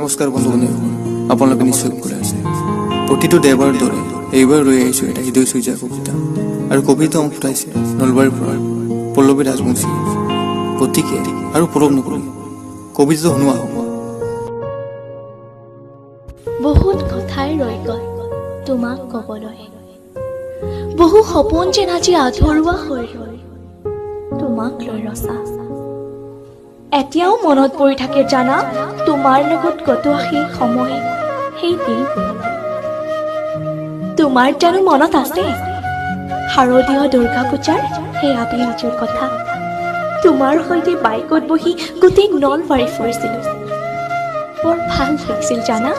নমস্কাৰ বন্ধু বান্ধৱীসকল, আপোনালোকে নিশ্চয় কুশলে আছে। প্ৰতিটো দেওবাৰৰ দৰে এইবাৰ লৈ আহিছোঁ এটা হৃদয় চুই যোৱা কবিতা, আৰু কবিতা পঠাইছে নলবাৰীৰ পৰা পল্লৱী ৰাজবংশী। গতিকে আৰু পলম নকৰি কবিতাটো শুনোৱা হ'ব। বহুত কথাই ৰৈ গ'ল তোমাক ক'বলৈ, বহু সপোন যেন আজি আধৰুৱা হৈ ৰ'ল তোমাক লৈ ৰচা। এতিয়াও মনত পৰি থাকে জানা, তোমাৰ লগত কটোৱা সেই সময়, সেই দিনবোৰ। তোমাৰ জানো মনত আছে শাৰদীয় দুৰ্গা পূজাৰ সেই আবেলিটোৰ কথা? তোমাৰ সৈতে বাইকত বহি গোটেই নলবাৰী ফুৰিছিলোঁ। বৰ ভাল লাগিছিল জানা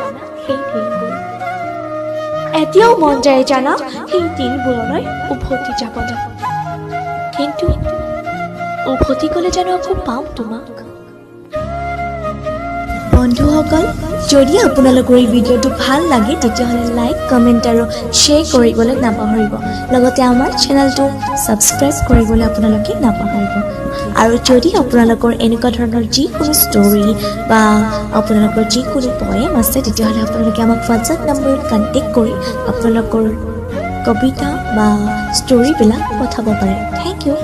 সেই দিনবোৰ। এতিয়াও মন যায় জানা সেই দিনবোৰলৈ উভতি যাবলৈ, কিন্তু উভতি গ'লে জানো আকৌ পাম তোমাক? বন্ধুসকল, যদি আপোনালোকৰ এই ভিডিঅ'টো ভাল লাগে তেতিয়াহ'লে লাইক, কমেণ্ট আৰু শ্বেয়াৰ কৰিবলৈ নাপাহৰিব। লগতে আমাৰ চেনেলটো ছাবস্ক্ৰাইব কৰিবলৈ আপোনালোকে নাপাহৰিব। আৰু যদি আপোনালোকৰ এনেকুৱা ধৰণৰ যিকোনো ষ্টৰী বা আপোনালোকৰ যিকোনো পয়েম আছে, তেতিয়াহ'লে আপোনালোকে আমাক হোৱাটছএপ নম্বৰত কণ্টেক্ট কৰি আপোনালোকৰ কবিতা বা ষ্টৰীবিলাক পঠাব পাৰে। Thank you.